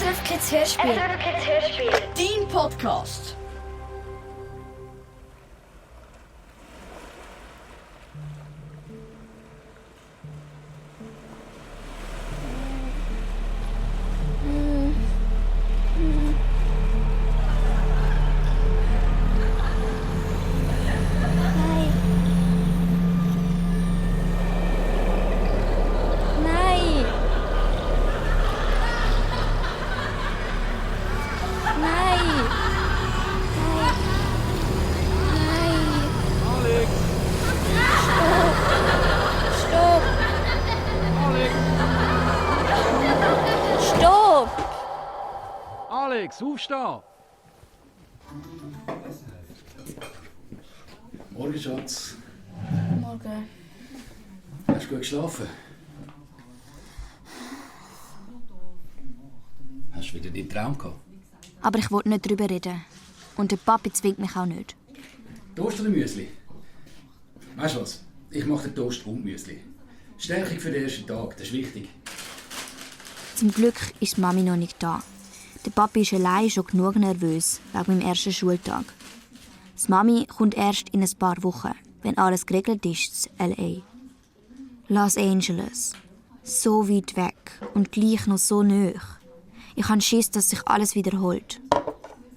SRF Kids Hörspiel. SRF Kids Hörspiel. Dein Podcast. Alex, aufstehen! Morgen, Schatz. Morgen. Hast du gut geschlafen? Hast du wieder deinen Traum gehabt? Aber ich wollte nicht darüber reden. Und der Papi zwingt mich auch nicht. Toast oder Müsli? Weißt du was? Ich mache den Toast und Müsli. Stärkung für den ersten Tag, das ist wichtig. Zum Glück ist die Mami noch nicht da. Der Papi ist allein schon genug nervös wegen meinem ersten Schultag. Die Mami kommt erst in ein paar Wochen, wenn alles geregelt ist, in L.A. Los Angeles. So weit weg und gleich noch so nahe. Ich habe Schiss, dass sich alles wiederholt.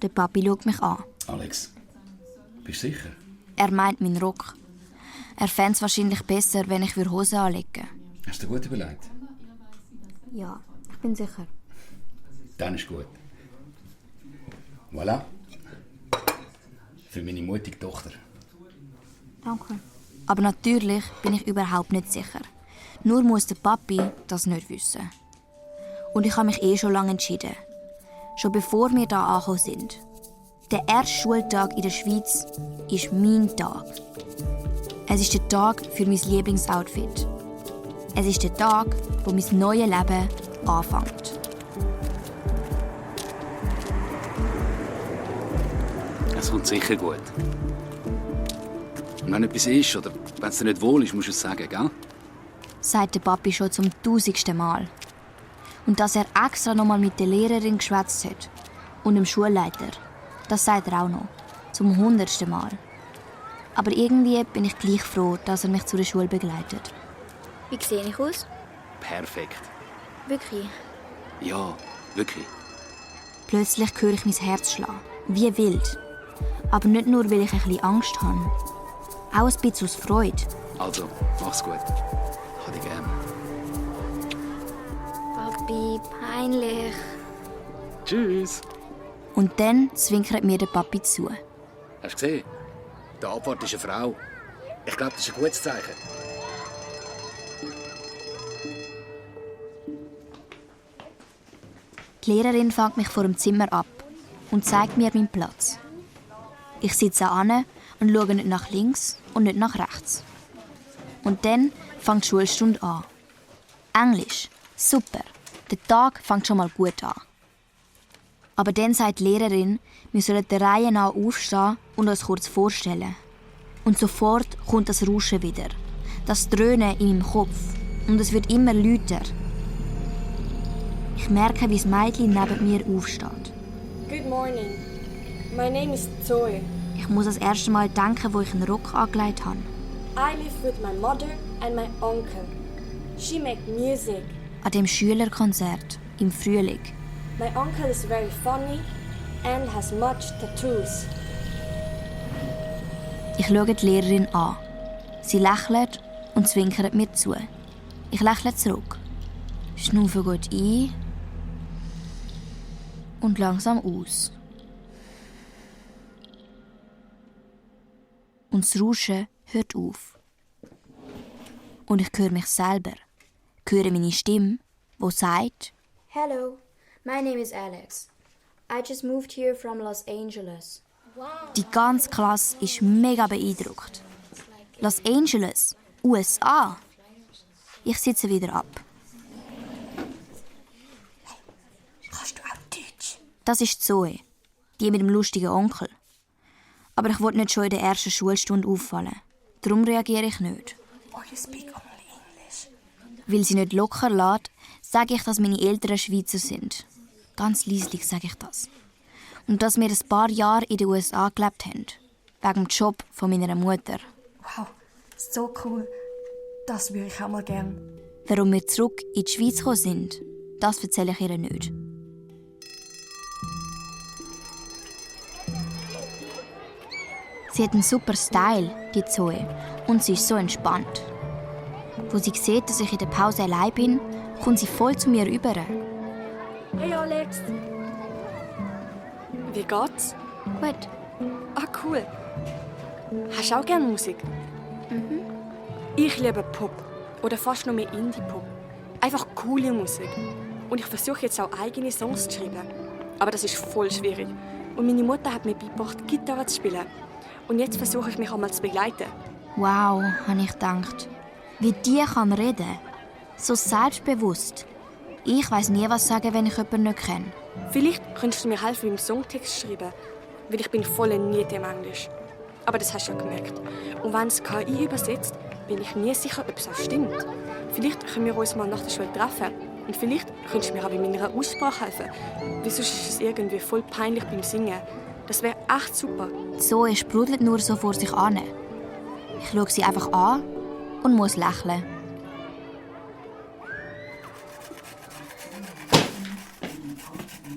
Der Papi schaut mich an. Alex, bist du sicher? Er meint meinen Rock. Er fände es wahrscheinlich besser, wenn ich Hose anlegen würde. Hast du dir gut überlegt? Ja, ich bin sicher. Dann ist gut. Voilà. Für meine mutige Tochter. Danke. Aber natürlich bin ich überhaupt nicht sicher. Nur muss der Papi das nicht wissen. Und ich habe mich schon lange entschieden. Schon bevor wir da angekommen sind. Der erste Schultag in der Schweiz ist mein Tag. Es ist der Tag für mein Lieblingsoutfit. Es ist der Tag, wo mein neues Leben anfängt. Es kommt sicher gut. Und wenn etwas ist oder wenn es dir nicht wohl ist, musst du es sagen, gell? Sagt der Papi schon zum 1000. Mal. Und dass er extra noch mal mit der Lehrerin geschwätzt hat und dem Schulleiter, das sagt er auch noch. Zum 100. Mal. Aber irgendwie bin ich gleich froh, dass er mich zu der Schule begleitet. Wie sehe ich aus? Perfekt. Wirklich? Ja, wirklich. Plötzlich höre ich mein Herz schlagen. Wie wild. Aber nicht nur, weil ich ein bisschen Angst habe. Auch ein bisschen aus Freude. Also, mach's gut. Ich hab dich gern. Papi, peinlich. Tschüss. Und dann zwinkert mir der Papi zu. Hast du gesehen? Der Abwart ist eine Frau. Ich glaube, das ist ein gutes Zeichen. Die Lehrerin fängt mich vor dem Zimmer ab und zeigt mir meinen Platz. Ich sitze an und schaue nicht nach links und nicht nach rechts. Und dann fängt die Schulstunde an. Englisch. Super. Der Tag fängt schon mal gut an. Aber dann sagt die Lehrerin, wir sollen der Reihe nach aufstehen und uns kurz vorstellen. Und sofort kommt das Rauschen wieder. Das Dröhnen in meinem Kopf. Und es wird immer lauter. Ich merke, wie das Mädchen neben mir aufsteht. Good morning. My name is Zoe. Ich muss das erste Mal denken, wo ich einen Rock angelegt habe. I live with my mother and my uncle. She make music. An dem Schülerkonzert im Frühling. My uncle is very funny and has much tattoos. Ich schaue die Lehrerin an. Sie lächelt und zwinkert mir zu. Ich lächle zurück. Schnaufe gut ein und langsam aus. Und das Rauschen hört auf. Und ich höre mich selber. Ich höre meine Stimme, die sagt: Hello, my name is Alex. I just moved here from Los Angeles. Die ganze Klasse ist mega beeindruckt. Los Angeles, USA. Ich sitze wieder ab. Kannst du auch Deutsch? Das ist Zoe, die mit dem lustigen Onkel. Aber ich wollte nicht schon in der ersten Schulstunde auffallen. Darum reagiere ich nicht. Or you speak only English? Weil sie nicht locker lässt, sage ich, dass meine Eltern Schweizer sind. Ganz leislich sage ich das. Und dass wir ein paar Jahre in den USA gelebt haben. Wegen dem Job von meiner Mutter. Wow, so cool. Das würde ich auch mal gern. Warum wir zurück in die Schweiz gekommen sind, das erzähle ich ihr nicht. Sie hat einen super Style, die Zoe, und sie ist so entspannt. Wo sie sieht, dass ich in der Pause allein bin, kommt sie voll zu mir rüber. Hey Alex! Wie geht's? Gut. Ah, cool. Hast du auch gerne Musik? Ich liebe Pop. Oder fast noch mehr Indie-Pop. Einfach coole Musik. Und ich versuche jetzt auch eigene Songs zu schreiben. Aber das ist voll schwierig. Und meine Mutter hat mir beigebracht, Gitarre zu spielen. Und jetzt versuche ich mich einmal zu begleiten. Wow, habe ich gedacht. Wie die kann reden. So selbstbewusst. Ich weiss nie, was sagen, wenn ich jemanden nicht kenne. Vielleicht könntest du mir helfen beim Songtext schreiben. Weil ich bin voll nicht im Englisch. Aber das hast du ja gemerkt. Und wenn es KI übersetzt, bin ich nie sicher, ob es auch stimmt. Vielleicht können wir uns mal nach der Schule treffen. Und vielleicht könntest du mir auch bei meiner Aussprache helfen. Weil sonst ist es irgendwie voll peinlich beim Singen. Das wäre echt super. Zoe sprudelt nur so vor sich an. Ich schaue sie einfach an und muss lächeln.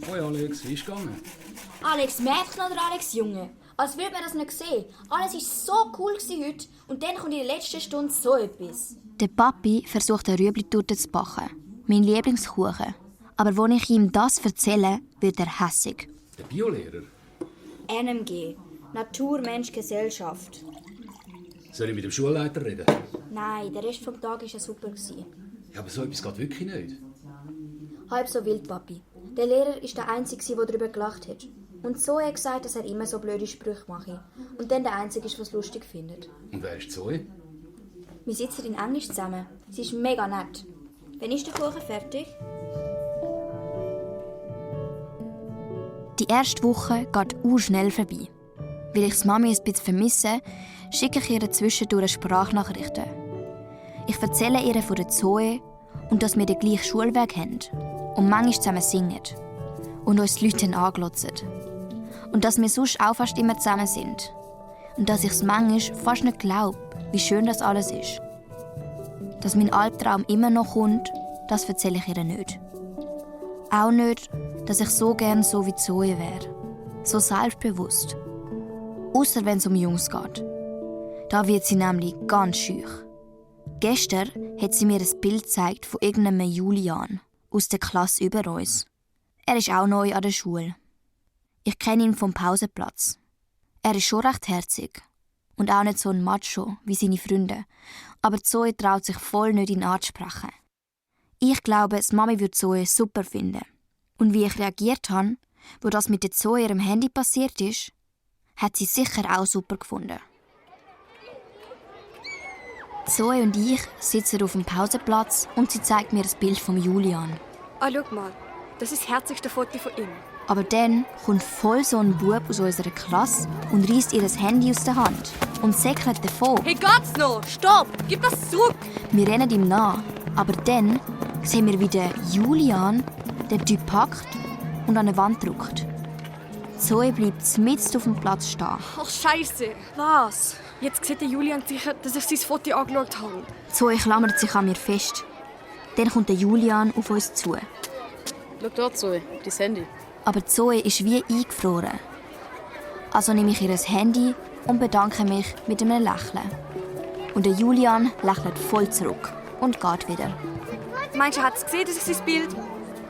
Hoi Alex, wie ist es gegangen? Alex Mädchen oder Alex Junge? Als würde man das nicht sehen. Alles war so cool heute und dann kommt in der letzten Stunde so etwas. Der Papi versucht, eine Rüebli-Torte zu backen. Mein Lieblingskuchen. Aber als ich ihm das erzähle, wird er hässig. Der Biolehrer? NMG. Natur, Mensch, Gesellschaft. Soll ich mit dem Schulleiter reden? Nein, der Rest des Tages war super. Ja, aber so etwas geht wirklich nicht. Halb so wild, Papi. Der Lehrer war der Einzige, der darüber gelacht hat. Und so hat er gesagt, dass er immer so blöde Sprüche mache. Und dann der Einzige ist, der es lustig findet. Und wer ist Zoe? Wir sitzen in Englisch zusammen. Sie ist mega nett. Wann ist der Kuchen fertig? Die erste Woche geht schnell vorbei. Weil ich die Mami ein bisschen vermisse, schicke ich ihr zwischendurch Sprachnachrichten. Ich erzähle ihr von der Zoe und dass wir den gleichen Schulweg haben und manchmal zusammen singen und uns die Leute anglotzen. Und dass wir sonst auch fast immer zusammen sind. Und dass ich es manchmal fast nicht glaube, wie schön das alles ist. Dass mein Albtraum immer noch kommt, das erzähle ich ihr nicht. Auch nicht, dass ich so gern so wie Zoe wäre. So selbstbewusst. Ausser wenn es um Jungs geht. Da wird sie nämlich ganz schüch. Gestern hat sie mir ein Bild gezeigt von irgendeinem Julian aus der Klasse über uns. Er ist auch neu an der Schule. Ich kenne ihn vom Pausenplatz. Er ist schon recht herzig. Und auch nicht so ein Macho wie seine Freunde. Aber Zoe traut sich voll nicht, ihn anzusprechen. Ich glaube, die Mami würde Zoe super finden. Und wie ich reagiert habe, wo das mit der Zoe ihrem Handy passiert ist, hat sie sicher auch super gefunden. Zoe und ich sitzen auf dem Pausenplatz und sie zeigt mir das Bild von Julian. Ah, schau mal. Das ist das herzigste Foto von ihm. Aber dann kommt voll so ein Bub aus unserer Klasse und reißt ihr das Handy aus der Hand und säckelt davon. Hey, geht's noch? Stopp! Gib das zurück! Wir rennen ihm nach, aber dann sehen wir, wie der Julian den Typ packt und an eine Wand drückt. Zoe bleibt mitten auf dem Platz stehen. Ach, Scheiße! Was? Jetzt sieht der Julian sicher, dass ich sein Foto angeschaut habe. Zoe klammert sich an mir fest. Dann kommt der Julian auf uns zu. Schau dort, Zoe, dein Handy. Aber Zoe ist wie eingefroren. Also nehme ich ihr Handy und bedanke mich mit einem Lächeln. Und der Julian lächelt voll zurück und geht wieder. Meinst du, er hat es gesehen, das ist sein Bild?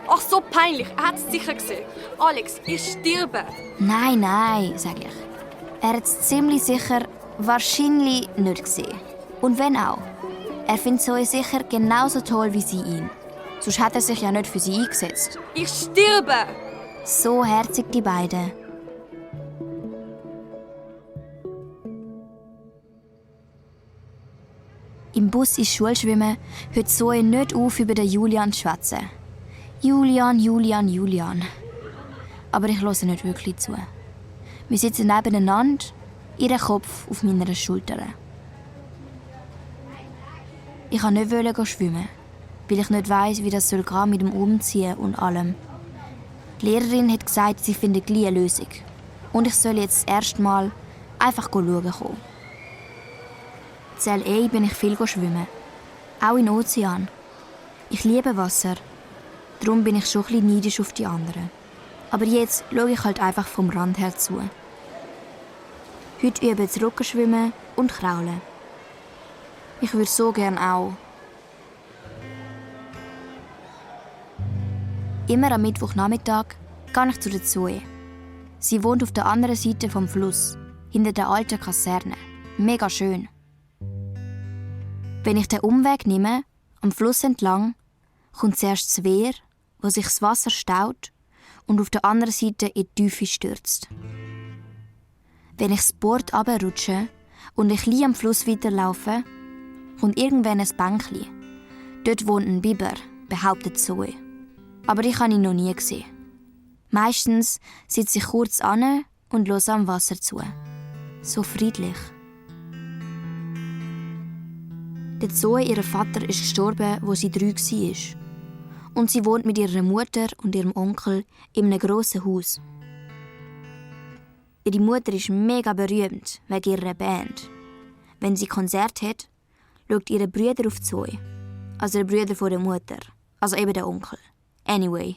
Ach, so peinlich. Er hat es sicher gesehen. Alex, ich sterbe. Nein, sage ich. Er hat es ziemlich sicher wahrscheinlich nicht gesehen. Und wenn auch. Er findet Zoe sicher genauso toll wie sie ihn. Sonst hat er sich ja nicht für sie eingesetzt. Ich sterbe! So herzig die beiden. Im Bus ins Schulschwimmen hört Zoe nicht auf, über den Julian zu schwätzen. Julian. Aber ich höre nicht wirklich zu. Wir sitzen nebeneinander, ihr Kopf auf meiner Schulter. Ich wollte nicht schwimmen, weil ich nicht weiss, wie das gehen soll mit dem Umziehen und allem. Die Lehrerin hat gesagt, sie finde gleich eine Lösung. Und ich soll jetzt das erste Mal einfach schauen kommen. In L.A. bin ich viel schwimmen. Auch in den Ozean. Ich liebe Wasser. Darum bin ich schon ein bisschen neidisch auf die anderen. Aber jetzt schaue ich halt einfach vom Rand her zu. Heute übe ich Rückenschwimmen und Kraulen. Ich würde so gerne auch. Immer am Mittwochnachmittag gehe ich zu der Zoe. Sie wohnt auf der anderen Seite vom Fluss, hinter der alten Kaserne. Mega schön. Wenn ich den Umweg nehme, am Fluss entlang, kommt zuerst das Wehr, wo sich das Wasser staut und auf der anderen Seite in die Tiefe stürzt. Wenn ich das Board runterrutsche und ein bisschen am Fluss weiterlaufe, kommt irgendwann ein Bänkli. Dort wohnt ein Biber, behauptet Zoe. Aber ich habe ihn noch nie gesehen. Meistens sitze ich kurz an und höre am Wasser zu. So friedlich. Der Zoe, ihr Vater, ist gestorben, als sie 3 war. Und sie wohnt mit ihrer Mutter und ihrem Onkel in einem grossen Haus. Ihre Mutter ist mega berühmt wegen ihrer Band. Wenn sie Konzert hat, schaut ihre Brüder auf Zoe. Also der Brüder von der Mutter. Also eben der Onkel. Anyway.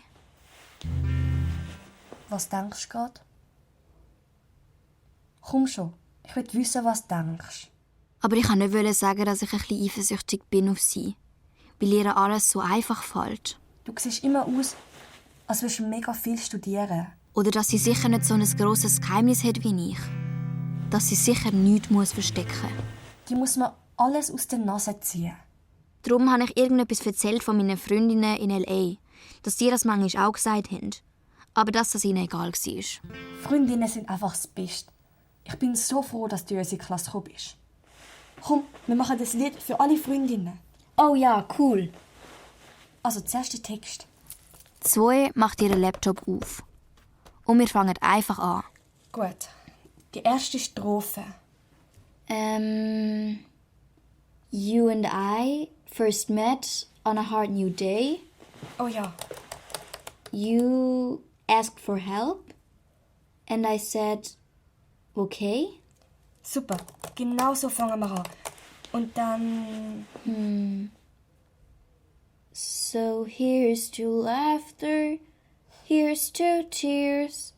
Was denkst du gerade? Komm schon, ich will wissen, was du denkst. Aber ich wollte nicht sagen, dass ich ein bisschen eifersüchtig bin auf sie. Weil ihr alles so einfach fällt. Du siehst immer aus, als würdest du mega viel studieren. Oder dass sie sicher nicht so ein grosses Geheimnis hat wie ich. Dass sie sicher nichts verstecken muss. Die muss man alles aus der Nase ziehen. Darum habe ich irgendetwas erzählt von meinen Freundinnen in L.A., dass die das manchmal auch gesagt haben. Aber dass das ihnen egal war. Freundinnen sind einfach das Beste. Ich bin so froh, dass du in unsere Klasse gekommen bist. Komm, wir machen das Lied für alle Freundinnen. Oh ja, cool. Also zuerst der Text. Zoe macht ihren Laptop auf. Und wir fangen einfach an. Gut. Die erste Strophe. You and I first met on a hard new day. Oh ja. You asked for help. And I said, okay. Super. Genau so fangen wir an. Und dann... So here's to laughter, here's to tears.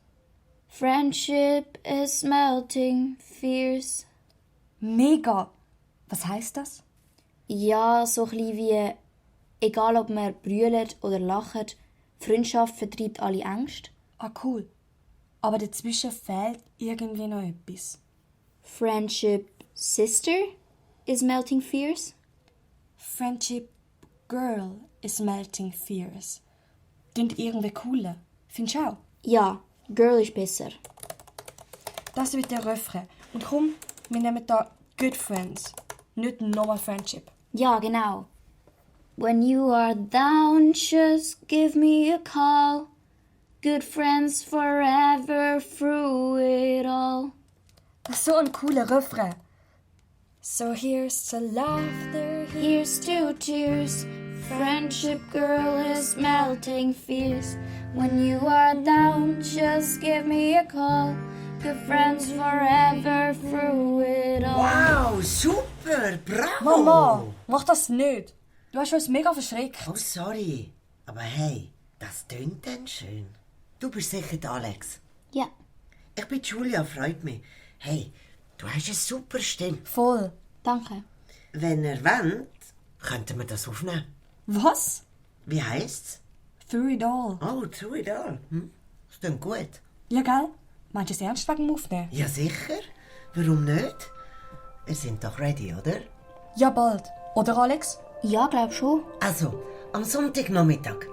Friendship is melting fierce. Mega. Was heisst das? Ja, so ein bisschen wie, egal ob man brüllt oder lacht, Freundschaft vertreibt alle Ängste. Ah, cool. Aber dazwischen fehlt irgendwie noch etwas. Friendship sister is melting fierce. Friendship girl is melting fierce. Klingt irgendwie cooler. Findest du auch? Ja, girl ist besser. Das wird der Refrain. Und komm, wir nehmen da good friends. Nicht normal friendship. Ja, genau. When you are down, just give me a call. Good friends forever through it all. Das ist so ein cooler Refrain. So here's to laughter, Here's to tears. Friendship girl is melting fierce. When you are down, just give me a call. Good friends forever through it all. Wow, super, bravo! Mama, mach das nicht. Du hast uns mega verschreckt. Oh, sorry. Aber hey, das tönt dann schön. Du bist sicher der Alex. Ja. Ich bin Julia, freut mich. Hey, du hast eine super Stimme. Voll. Danke. Wenn ihr wollt, könnten wir das aufnehmen. Was? Wie heisst's? Through it all. Oh, Through It All. Das klingt gut. Ja, gell? Meinst du es ernst wegen dem Aufnehmen? Ja, sicher. Warum nicht? Wir sind doch ready, oder? Ja, bald. Oder, Alex? Ja, glaub schon. Also, am Sonntagnachmittag.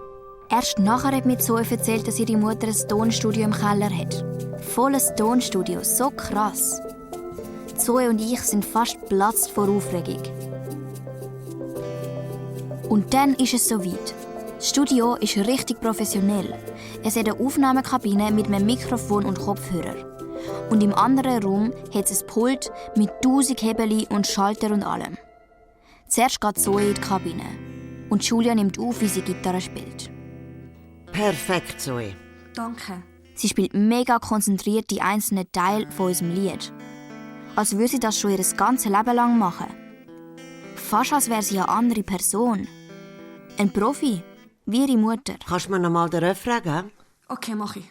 Erst nachher hat mir Zoe erzählt, dass ihre Mutter ein Tonstudio im Keller hat. Volles Tonstudio, so krass. Zoe und ich sind fast geplatzt vor Aufregung. Und dann ist es soweit. Das Studio ist richtig professionell. Es hat eine Aufnahmekabine mit einem Mikrofon und Kopfhörer. Und im anderen Raum hat es ein Pult mit 1000 Hebeli und Schalter und allem. Zuerst geht Zoe in die Kabine. Und Julia nimmt auf, wie sie Gitarre spielt. Perfekt, Zoe. Danke. Sie spielt mega konzentriert die einzelnen Teile von unserem Lied. Als würde sie das schon ihr ganzes Leben lang machen. Fast als wäre sie eine andere Person. Ein Profi, wie ihre Mutter. Kannst du mir noch mal den Refrain geben? Okay, mach ich.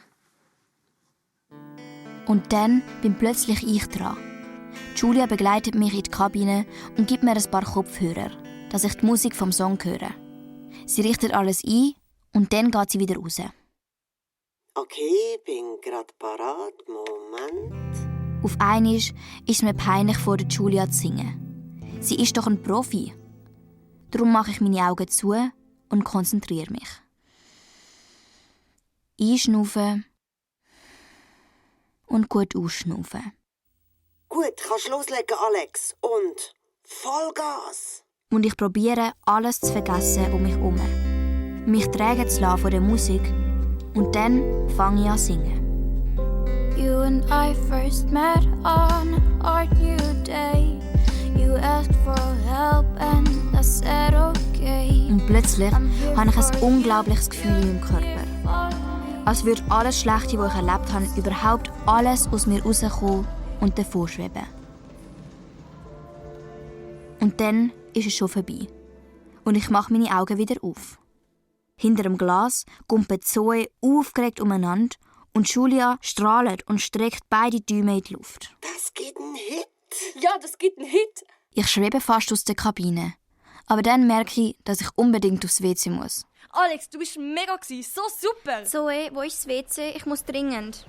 Und dann bin plötzlich ich dran. Julia begleitet mich in die Kabine und gibt mir ein paar Kopfhörer, dass ich die Musik vom Song höre. Sie richtet alles ein und dann geht sie wieder raus. Okay, bin grad parat. Moment. Auf einmal ist es mir peinlich, vor der Julia zu singen. Sie ist doch ein Profi. Darum mache ich meine Augen zu und konzentriere mich. Einschnaufen und gut ausschnaufen. Gut, kannst loslegen, Alex. Und Vollgas. Und ich probiere, alles zu vergessen um mich herum. Mich tragen zu lassen von der Musik. Und dann fange ich an zu singen. You and I first met on our new day. You asked for help and I said okay. Und plötzlich habe ich ein unglaubliches Gefühl in meinem Körper. Als würde alles Schlechte, das ich erlebt habe, überhaupt alles aus mir rauskommen und davonschweben. Und dann ist es schon vorbei. Und ich mache meine Augen wieder auf. Hinter dem Glas gumpeln Zoe aufgeregt umeinander und Julia strahlt und streckt beide Däume in die Luft. Das gibt einen Hit. Ja, das gibt einen Hit. Ich schwebe fast aus der Kabine. Aber dann merke ich, dass ich unbedingt aufs WC muss. Alex, du bist mega gewesen. So super. Zoe, wo ist das WC? Ich muss dringend.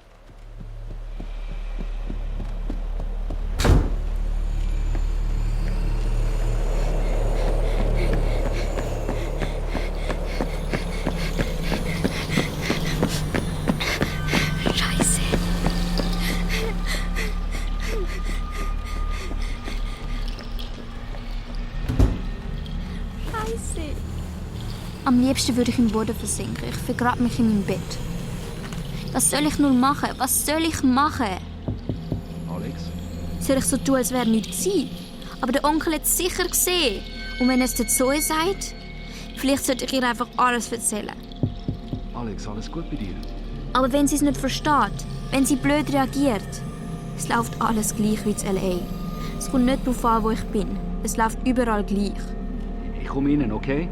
Am liebsten würde ich im Boden versinken. Ich vergrabe mich in meinem Bett. Was soll ich nur machen? Was soll ich machen? Alex? Soll ich so tun, als wäre nichts gewesen? Aber der Onkel hat es sicher gesehen. Und wenn er es der Zoe sagt, vielleicht sollte ich ihr einfach alles erzählen. Alex, alles gut bei dir? Aber wenn sie es nicht versteht, wenn sie blöd reagiert, es läuft alles gleich wie in L.A. Es kommt nicht darauf an, wo ich bin. Es läuft überall gleich. Ich komme rein, okay?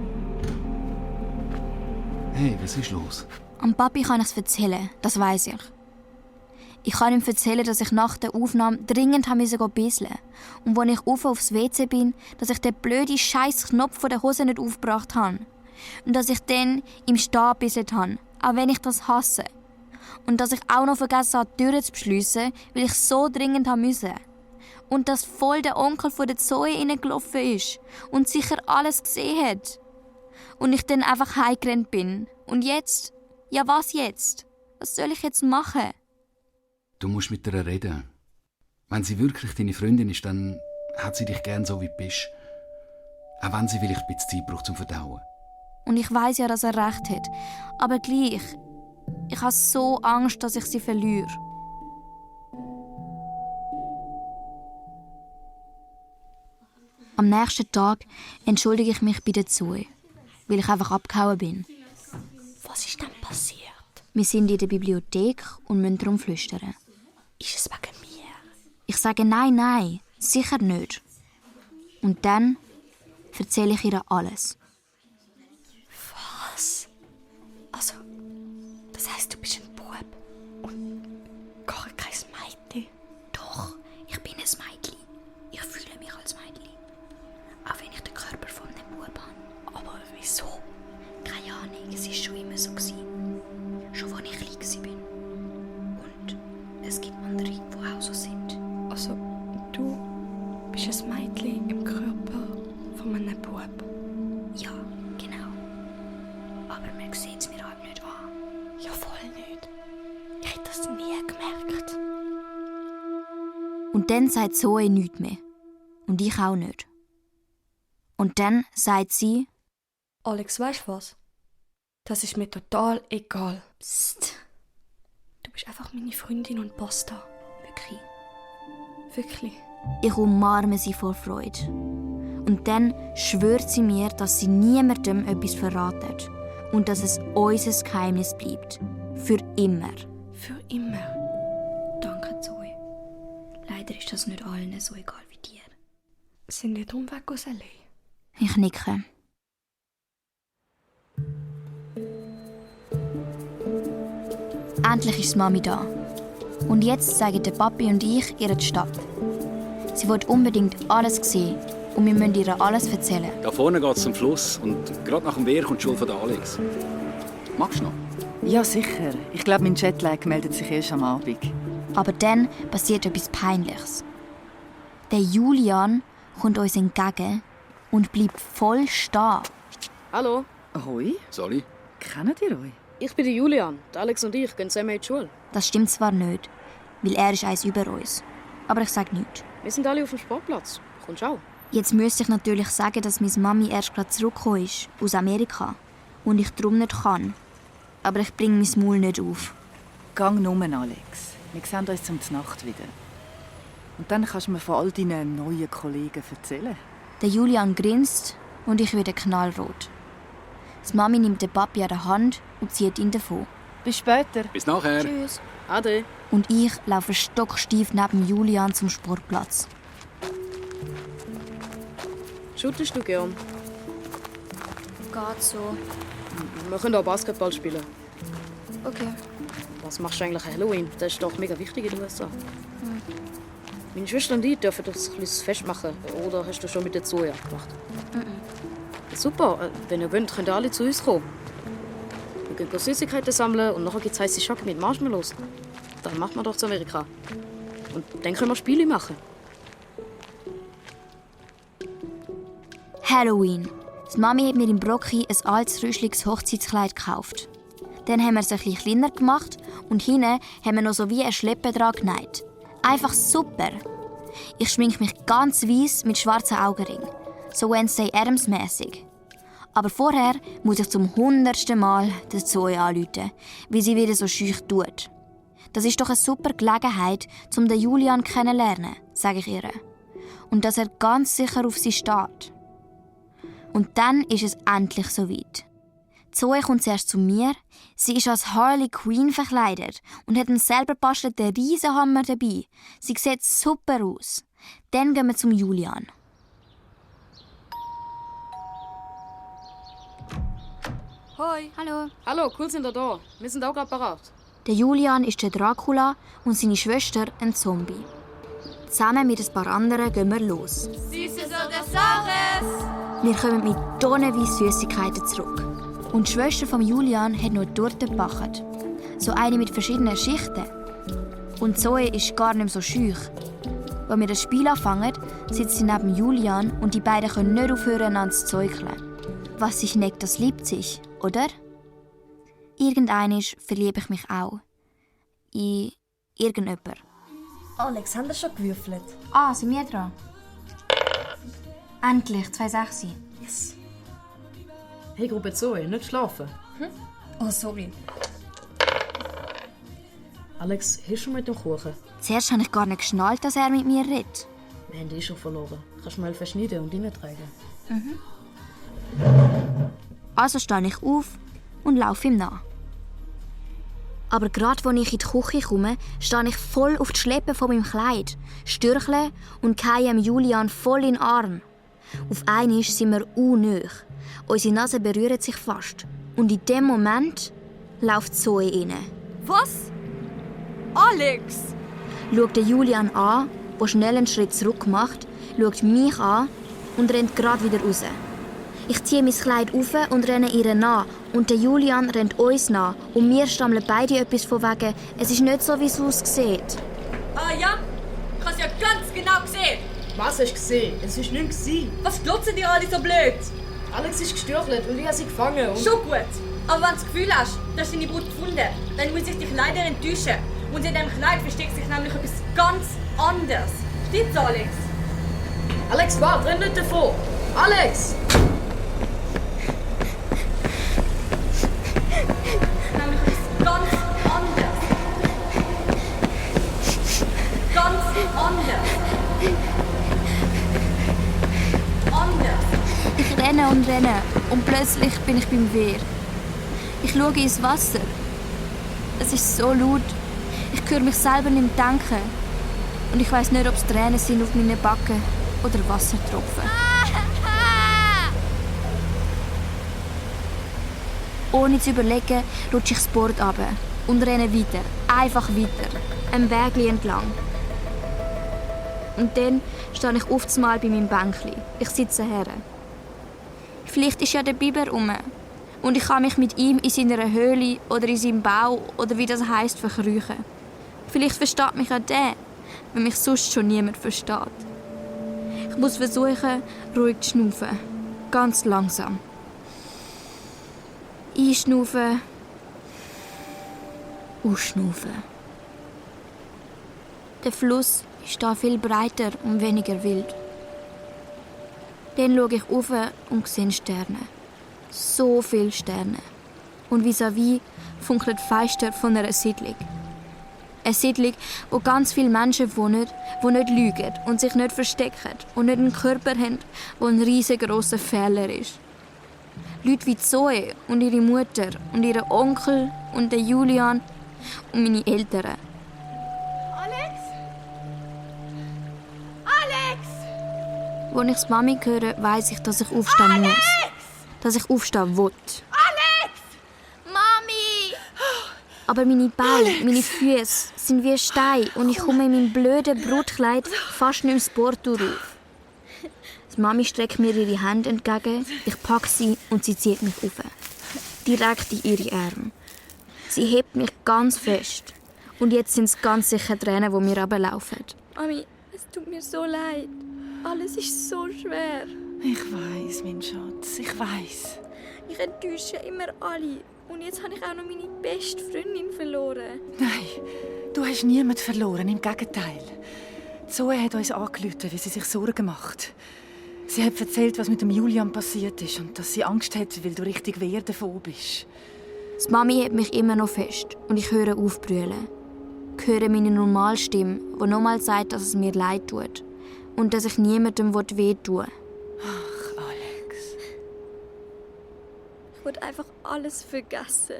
Hey, was ist los? Am Papi kann ich es erzählen, das weiss ich. Ich kann ihm erzählen, dass ich nach der Aufnahme dringend bisseln musste. Und als ich aufs WC bin, dass ich den blöden Scheiß-Knopf von der Hose nicht aufgebracht habe. Und dass ich dann im Stehen gebisselt habe, auch wenn ich das hasse. Und dass ich auch noch vergessen habe, die Türe zu beschliessen, weil ich so dringend musste. Und dass voll der Onkel von der Zoe reingelaufen ist und sicher alles gesehen hat. Und ich dann einfach heimgerannt bin. Und jetzt? Ja, was jetzt? Was soll ich jetzt machen? Du musst mit ihr reden. Wenn sie wirklich deine Freundin ist, dann hat sie dich gern so, wie du bist. Auch wenn sie vielleicht ein bisschen Zeit braucht zum Verdauen. Und ich weiss ja, dass er recht hat. Aber gleich, ich habe so Angst, dass ich sie verliere. Am nächsten Tag entschuldige ich mich bei der Zoe, weil ich einfach abgehauen bin. Was ist denn passiert? Wir sind in der Bibliothek und müssen darum flüstern. Ist es wegen mir? Ich sage nein, sicher nicht. Und dann erzähle ich ihr alles. Was? Also, das heisst, du bist ein Bub und gar kein Mädchen? Doch, ich bin ein Mädchen. Ich fühle mich als Mädchen. Auch wenn ich den Körper von einem Bub habe. Aber wieso? Keine Ahnung, es war schon immer so. Schon als ich klein war. Und es gibt andere, die auch so sind. Also, du bist ein Mädchen im Körper von einem Bub? Ja, genau. Aber man sieht es mir halt nicht an. Ja, voll nicht. Ich hätte das nie gemerkt. Und dann sagt Zoe nichts mehr. Und ich auch nicht. Und dann sagt sie: Alex, weißt du was? Das ist mir total egal. Psst. Du bist einfach meine Freundin und basta. Wirklich. Wirklich. Ich umarme sie vor Freude. Und dann schwört sie mir, dass sie niemandem etwas verratet und dass es unser Geheimnis bleibt. Für immer. Für immer. Danke, Zoe. Leider ist das nicht allen so egal wie dir. Sind nicht umweg aus allein. Ich nicke. Endlich ist Mami da. Und jetzt zeigen der Papi und ich ihr die Stadt. Sie will unbedingt alles sehen und wir müssen ihr alles erzählen. Da vorne geht es zum Fluss und gerade nach dem Wehr kommt die Schule von der Alex. Magst du noch? Ja, sicher. Ich glaube, mein Jetlag meldet sich erst am Abend. Aber dann passiert etwas Peinliches. Der Julian kommt uns entgegen und bleibt voll stehen. Hallo, Hoi, Soll ich? kennt ihr euch? ich bin der Julian. Der Alex und ich gehen zusammen in die Schule. Das stimmt zwar nicht, weil er ist eins über uns. Aber ich sage nichts. Wir sind alle auf dem Sportplatz. Kommst du auch? Jetzt müsste ich natürlich sagen, dass meine Mami erst gerade zurückgekommen ist, aus Amerika. Und ich darum nicht kann. Aber ich bringe mein Maul nicht auf. Gang nur, Alex. Wir sehen uns zum Nacht wieder. Und dann kannst du mir von all deinen neuen Kollegen erzählen. Der Julian grinst und ich werde knallrot. Die Mami nimmt den Papi an der Hand und zieht ihn davon. Bis später. Bis nachher. Tschüss. Ade. Und ich laufe stocksteif neben Julian zum Sportplatz. Shootest du gern? Geht so. Wir können auch Basketball spielen. Okay. Was machst du eigentlich an Halloween? Das ist doch mega wichtig in den USA. Meine Schwester und ich dürfen das ein kleines Fest machen. Oder hast du schon mit der Zoe abgemacht? Super. Wenn ihr wollt, könnt ihr alle zu uns kommen. Wir gehen Süßigkeiten sammeln und nachher gibt es heisse Schocke mit Marshmallows. Das macht man doch zu Amerika. Und dann können wir Spiele machen. Halloween. Die Mami hat mir im Brocki ein altes, rüschliges Hochzeitskleid gekauft. Dann haben wir es ein bisschen kleiner gemacht und hinten haben wir noch so wie eine Schleppe dran genäht. Einfach super. Ich schminke mich ganz weiss mit schwarzen Augenringen. So Wednesday Addams-mäßig. Aber vorher muss ich zum 100. Mal der Zoe anrufen, wie sie wieder so schüch tut. Das ist doch eine super Gelegenheit, um den Julian kennenzulernen, sage ich ihr. Und dass er ganz sicher auf sie steht. Und dann ist es endlich soweit. Zoe kommt zuerst zu mir. Sie ist als Harley Quinn verkleidet und hat einen selber bastelten Riesenhammer dabei. Sie sieht super aus. Dann gehen wir zum Julian. Hoi. Hallo. Hallo, cool sind ihr da. Wir sind auch gerade parat. Der Julian ist der Dracula und seine Schwester ein Zombie. Zusammen mit ein paar anderen gehen wir los. Süßes oder Saures? Wir kommen mit tonnenweise Süßigkeiten zurück. Und die Schwester von Julian hat noch Torte gebacken. So eine mit verschiedenen Schichten. Und Zoe ist gar nicht mehr so schüch. Als wir das Spiel anfangen, sitzt sie neben Julian und die beiden können nicht aufhören, einander zu zeugeln. Was sich neckt, das liebt sich, oder? Irgendeinmal verliebe ich mich auch. In irgendjemanden. Alex, haben wir schon gewürfelt? Ah, sind wir dran? Endlich, 2,6. Yes. Hey, Gruppe Zoe, nicht schlafen. Oh, sorry. Alex, hilfst du mit dem Kuchen? Zuerst habe ich gar nicht geschnallt, dass er mit mir redet. Wir haben die schon verloren. Kannst du mal verschneiden und reintragen? Also stehe ich auf und laufe ihm nach. Aber gerade als ich in die Küche komme, stehe ich voll auf die Schleppe von meinem Kleid, stürchle und gehe Julian voll in den Arm. Auf einmal sind wir unnöch. Unsere Nase berühren sich fast. Und in dem Moment läuft Zoe rein. Was? Alex! Schaut Julian an, der schnell einen Schritt zurück macht, schaut mich an und rennt gerade wieder raus. Ich ziehe mein Kleid auf und renne ihr nach. Und der Julian rennt uns nach. Und wir stammeln beide etwas von wegen, es ist nicht so, wie es aussieht. Ah ja? Ich habe es ja ganz genau gesehen. Was hast du gesehen? Es war nichts. Was glotzen die alle so blöd? Alex ist gestürchelt und ich habe sie gefangen. Und Schon gut. Aber wenn du das Gefühl hast, du hast deine Brut gefunden, dann muss ich dich leider enttäuschen. Und in diesem Kleid versteckt sich nämlich etwas ganz anderes. Stimmt's, Alex? Alex, warte, renn nicht davon! Alex! Nämlich etwas ganz anderes. Ganz anders. Anders. Ich renne und renne und plötzlich bin ich beim Wehr. Ich schaue ins Wasser. Es ist so laut. Ich höre mich selber nicht mehr denken. Und ich weiß nicht, ob es Tränen sind auf meinen Backen oder Wassertropfen. Ohne zu überlegen, rutsche ich das Board runter und renne weiter. Einfach weiter. Ein Weg entlang. Und dann stehe ich auf einmal bei meinem Bänkli. Ich sitze her. Vielleicht ist ja der Biber rum. Und ich kann mich mit ihm in seiner Höhle oder in seinem Bau oder wie das heisst verkriechen. Vielleicht versteht mich auch der, wenn mich sonst schon niemand versteht. Ich muss versuchen, ruhig zu schnaufen. Ganz langsam. Einschnaufen. Ausschnaufen. Der Fluss ist da viel breiter und weniger wild. Dann schaue ich rauf und sehe Sterne. So viele Sterne. Und vis-à-vis funkelt Fenster von einer Siedlung. Eine Siedlung, wo ganz viele Menschen wohnen, die nicht lügen und sich nicht verstecken und nicht einen Körper haben, der ein riesengroßer Fehler ist. Leute wie Zoe und ihre Mutter und ihre Onkel und der Julian und meine Eltern. Alex? Alex! Als ich die Mami höre, weiss ich, dass ich aufstehen muss. Dass ich aufstehen will. Alex! Mami! Aber meine Beine, meine Füße sind wie Steine und ich komme in meinem blöden Brutkleid fast nicht mehr das Board auf. Die Mami streckt mir ihre Hände entgegen, ich packe sie und sie zieht mich auf. Direkt in ihre Arme. Sie hebt mich ganz fest. Und jetzt sind es ganz sicher Tränen, die mir runterlaufen. Mami, es tut mir so leid. Alles ist so schwer. Ich weiss, mein Schatz, ich weiss. Ich enttäusche immer alle. Und jetzt habe ich auch noch meine beste Freundin verloren. Nein, du hast niemanden verloren, im Gegenteil. Zoe hat uns angerufen, wie sie sich Sorgen macht. Sie hat erzählt, was mit dem Julian passiert ist und dass sie Angst hat, weil du richtig wehr davon bist. Die Mami hält mich immer noch fest und ich höre auf zu brüllen. Ich höre meine Normalstimme, die nochmal sagt, dass es mir leid tut und dass ich niemandem wehtun will. Ach, Alex. Ich will einfach alles vergessen.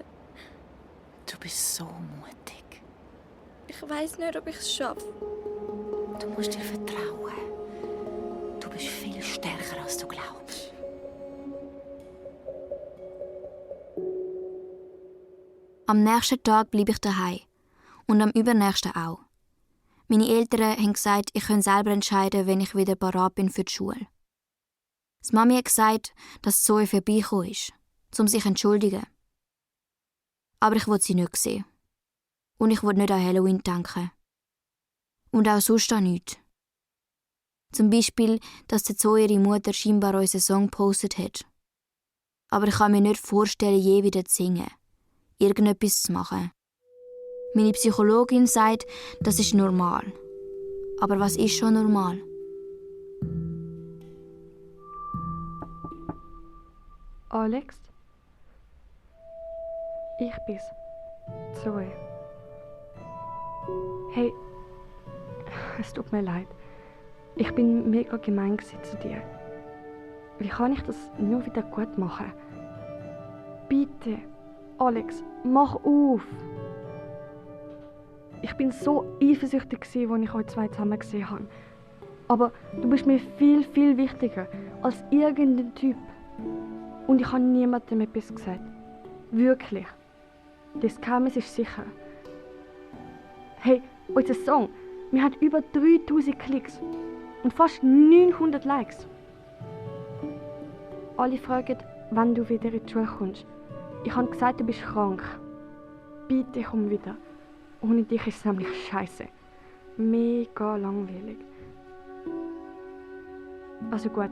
Du bist so mutig. Ich weiß nicht, ob ich es schaffe. Du musst dir vertrauen. Du bist viel stärker, als du glaubst. Am nächsten Tag bleibe ich daheim und am übernächsten auch. Meine Eltern haben gesagt, ich könne selber entscheiden, wenn ich wieder parat bin für die Schule. Die Mami hat gesagt, dass Zoe vorbeigekommen ist, um sich zu entschuldigen. Aber ich will sie nicht sehen. Und ich will nicht an Halloween denken. Und auch sonst an nichts. Zum Beispiel, dass die Zoe ihre Mutter scheinbar unseren Song gepostet hat. Aber ich kann mir nicht vorstellen, je wieder zu singen. Irgendetwas zu machen. Meine Psychologin sagt, das ist normal. Aber was ist schon normal? Alex? Ich bin's. Zoe. Hey, es tut mir leid. Ich bin mega gemein zu dir. Wie kann ich das nur wieder gut machen? Bitte, Alex, mach auf! Ich bin so eifersüchtig, als ich euch zwei zusammen gesehen habe. Aber du bist mir viel, viel wichtiger als irgendein Typ. Und ich habe niemandem etwas gesagt. Wirklich. Das Geheimnis ist sicher. Hey, unser Song, wir haben über 3000 Klicks und fast 900 Likes. Alle fragen, wann du wieder in die Schule kommst. Ich habe gesagt, du bist krank. Bitte komm wieder. Ohne dich ist es nämlich scheiße. Mega langweilig. Also gut.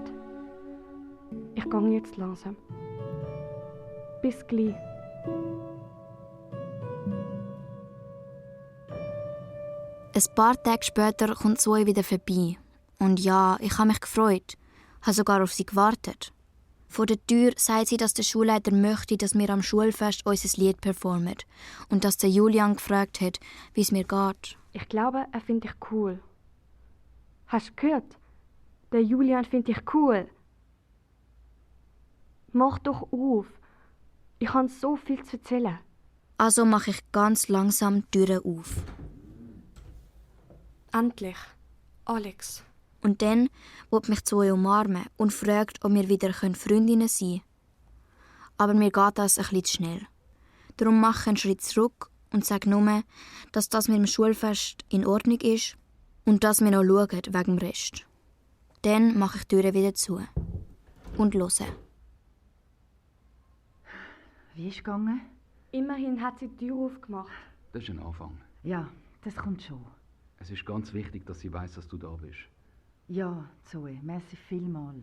Ich gehe jetzt langsam. Bis gleich. Ein paar Tage später kommt Zoe wieder vorbei. Und ja, ich habe mich gefreut. Habe sogar auf sie gewartet. Vor der Tür sagt sie, dass der Schulleiter möchte, dass wir am Schulfest unser Lied performen. Und dass der Julian gefragt hat, wie es mir geht. Ich glaube, er findet dich cool. Hast du gehört? Der Julian findet dich cool. Mach doch auf. Ich habe so viel zu erzählen. Also mache ich ganz langsam die Türe auf. Endlich. Alex. Und dann will mich Zoe umarmen und fragt, ob wir wieder Freundinnen sein können. Aber mir geht das ein bisschen zu schnell. Darum mache ich einen Schritt zurück und sage nur, dass das mit dem Schulfest in Ordnung ist und dass wir noch schauen wegen dem Rest. Dann mache ich die Türe wieder zu. Und höre. Wie ist es gegangen? Immerhin hat sie die Tür aufgemacht. Das ist ein Anfang. Ja, das kommt schon. Es ist ganz wichtig, dass sie weiß, dass du da bist. Ja, Zoe, merci vielmal.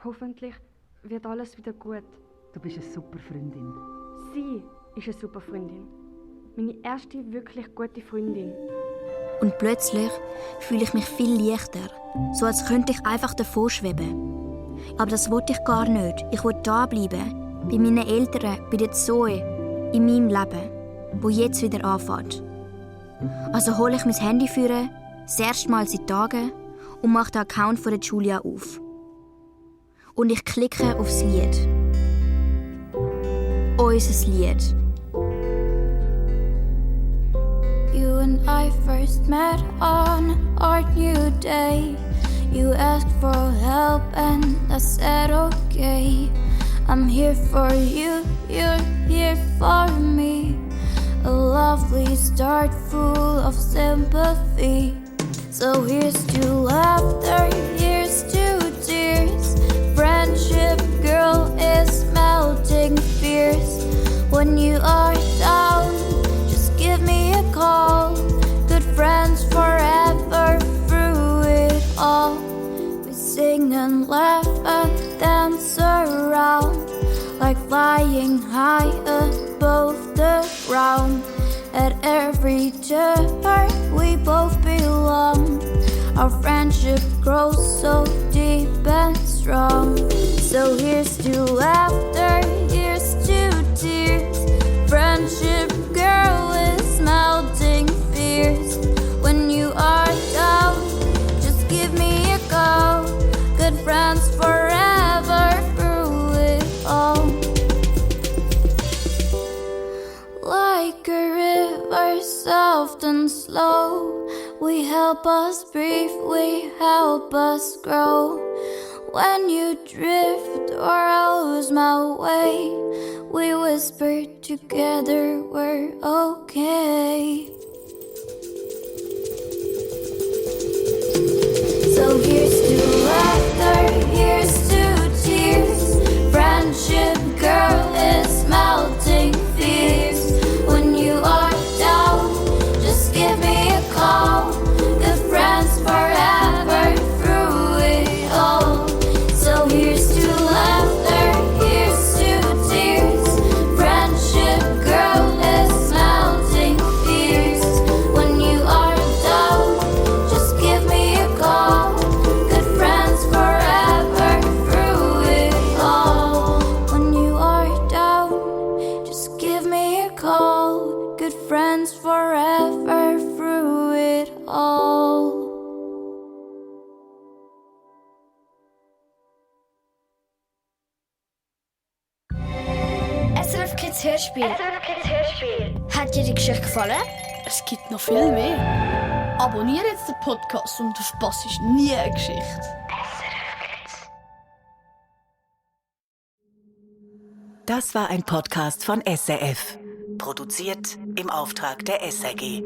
Hoffentlich wird alles wieder gut. Du bist eine super Freundin. Sie ist eine super Freundin. Meine erste wirklich gute Freundin. Und plötzlich fühle ich mich viel leichter, so als könnte ich einfach davor schweben. Aber das wollte ich gar nicht. Ich wollte da bleiben, bei meinen Eltern, bei der Zoe, in meinem Leben, wo jetzt wieder anfängt. Also hole ich mein Handy vor, das erste Mal seit Tagen, und mache den Account von der Julia auf. Und ich klicke aufs Lied. Unser Lied. You and I first met on our new day. You asked for help and I said okay. I'm here for you, you're here for me. A lovely start full of sympathy. So here's to laughter, here's to tears. Friendship, girl, is melting fears. When you are down, just give me a call. Good friends forever through it all. We sing and laugh and dance around, like flying high above the ground. At every turn we both belong. Our friendship grows so deep and strong. So here's to laughter, here's to tears. Friendship, girl, is melting fears. When you are down, just give me a call. Good friends forever through it all. Like a river, soft and slow, we help us breathe, we help us grow. When you drift or lose my way, we whisper together we're okay. So here's to laughter, here's to tears. Friendship, girl, is melting fears. When you are down, just give me a call. Good friends forever through it all. So here's to laughter, here's to tears. Friendship, girl, is melting fears. When you are down, just give me a call. Good friends forever through it all. When you are down, just give me a call. Good friends forever through it all. SRF Kids Hörspiel. Hat dir die Geschichte gefallen? Es gibt noch viel mehr. Abonniere jetzt den Podcast und du verpasst nie eine Geschichte. Das war ein Podcast von SRF. Produziert im Auftrag der SRG.